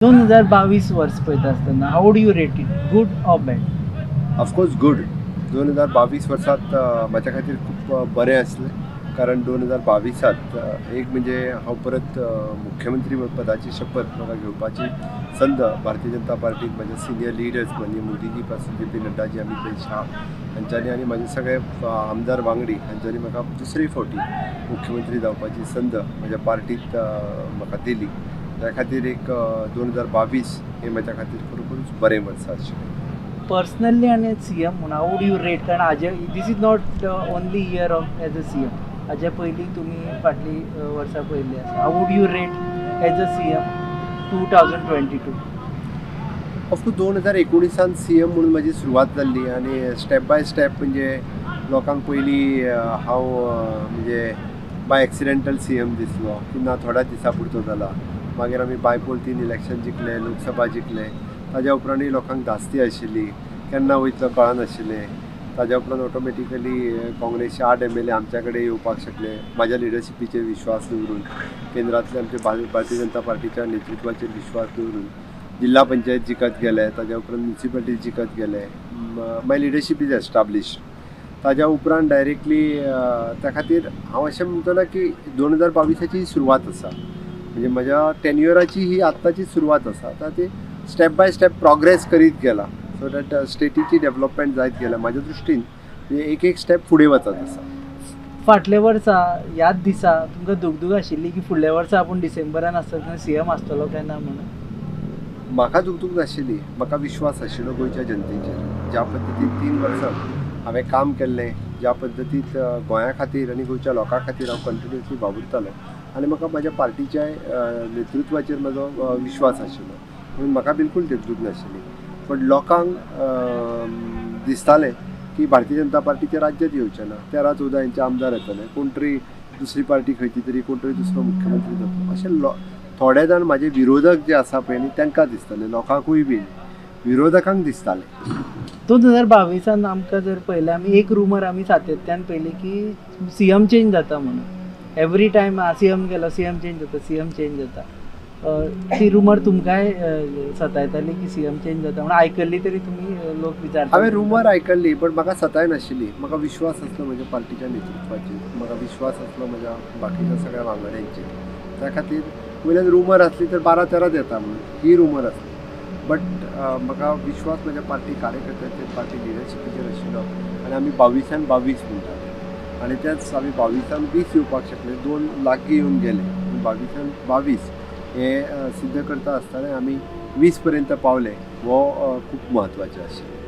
2022 वर्स पळयता आसतना how would you rate it, good or bad? Of course good. 2022 वर्सात म्हाज्या खातीर खूब बरें आसलें, कारण 2022त एक म्हणजे हांव परत मुख्यमंत्री पदाची शपथ म्हाका घेवपाची संद भारतीय जनता पार्टीक म्हाजे सिनियर लिडर्स माननीय मोदीजी पासून जे पी नड्डाजी, अमीत भाई शाह हांच्यांनी आनी म्हाजे सगळे आमदार वांगडी हांच्यांनी म्हाका दुसरे फावटी मुख्यमंत्री जावपाची संद म्हज्या पार्टीक म्हाका दिली. त्या खातीर एक 2022 हें म्हाज्या खातीर खरोखरूच बरें वर्स आशिल्लें. पर्सनली आनी सी एम म्हणून how would you rate? कारण हाजे this is not the only year of as a CM. हाजे पयलीं तुमी फाटलीं वर्सां पळयल्लीं आसा. How would you rate as a CM 2022? Of course, 2019 C M म्हणून म्हाजी सुरवात जाल्ली आनी स्टेप बाय स्टेप, म्हणजे लोकांक पयलीं हांव म्हणजे बाय एक्सिडेंटल सी एम दिसलो की ना, थोड्याच दिसां पुरतो जाला. मागीर आमी बायपोल तीन इलेक्शन जिखले, लोकसभा जिखले. ताज्या उपरांतूय लोकांक धास्ती आशिल्ली, केन्ना वयतलो कळनाशिल्लें. ताज्या उपरांत ऑटोमॅटिकली काँग्रेसचे 8 एमएलए आमच्या कडेन येवपाक शकले म्हाज्या लिडरशिपीचेर विश्वास दवरून, केंद्रांतले आमचे भारतीय जनता पार्टीच्या नेतृत्वाचेर विश्वास दवरून. जिल्हा पंचायत जिखत गेले, ताज्या उपरांत म्युनिसिपालिटी जिखत गेले. My leadership is establish. ताज्या उपरांत डायरेक्टली त्या खातीर हांव अशें म्हणटलो की 2022ची सुरवात आसा, म्हणजे म्हज्या टेन्युअराची ही आत्ताची सुरवात आसा. आतां ती स्टेप बाय स्टेप प्रोग्रेस करीत गेला, सो that स्टेटीची डेवलपमेंट जायत गेल्या. म्हाज्या दृश्टीन म्हणजे एक एक स्टेप फुडें वचत आसा. फाटल्या वर्सा ह्याच दिसा तुमकां दुगदूग आशिल्ली की फुडल्या वर्सा आपूण डिसेंबरान आसता तेन्ना सी एम आसतलो काय ना म्हणून? म्हाका दुगदूग नाशिल्ली. म्हाका विश्वास आशिल्लो गोंयच्या जनतेचेर. ज्या पद्दतीन 3 वर्सां हांवें काम केल्लें, ज्या पद्दतीन गोंया खातीर आनी गोंयच्या लोकां खातीर हांव कंटिन्युअसली वावुरतालो आनी म्हाका म्हाज्या पार्टीच्या नेतृत्वाचेर म्हजो विश्वास आशिल्लो, म्हणून म्हाका बिलकूल दुगदूग नाशिल्ली. पण लोकांक दिसतालें की भारतीय जनता पार्टीचें राज्यात येवचें ना, 13-14 हेंचे आमदार येतले, कोण तरी दुसरी पार्टी खंयची तरी, कोण तरी दुसरो मुख्यमंत्री जातलो, अशें लो थोडे जाण म्हाजे विरोधक जे आसा पळय न्ही, तांकां दिसतालें. लोकांकूय बीन विरोधकांक दिसतालें. 2022न आमकां जर पळयलें आमी, एक रुमर आमी सातत्यान पळयली की सी एम चेंज जाता म्हणून. एवरी टायम सी एम गेलो, सी एम चेंज जाता, सी एम चेंज जाता. ती रुमर तुमकांय सतायताली की सी एम चेंज जाता म्हणून? आयकल्ली तरी तुमी, लोक विचारता? हांवें रुमर आयकल्ली, बट म्हाका सताय नाशिल्ली. म्हाका विश्वास आसलो म्हज्या पार्टीच्या नेतृत्वाचेर, म्हाका विश्वास आसलो म्हज्या बाकीच्या सगळ्या वांगड्यांचेर. त्या खातीर वयल्यान रुमर आसली तर 12-13 येता म्हणून ही रुमर आसली, बट म्हाका विश्वास म्हज्या पार्टी कार्यकर्त्यांचेर, पार्टी लिडरशिपीचेर आशिल्लो आनी आमी 22न 22 म्हणटाले आनी तेच आमी 22न 20 येवपाक शकले. दोन लागीं येवन गेले, पूण 22न 22 हें सिद्ध करता आसतना आमी 20 पर्यंत पावले, हो खूब म्हत्वाचें आशिल्लें.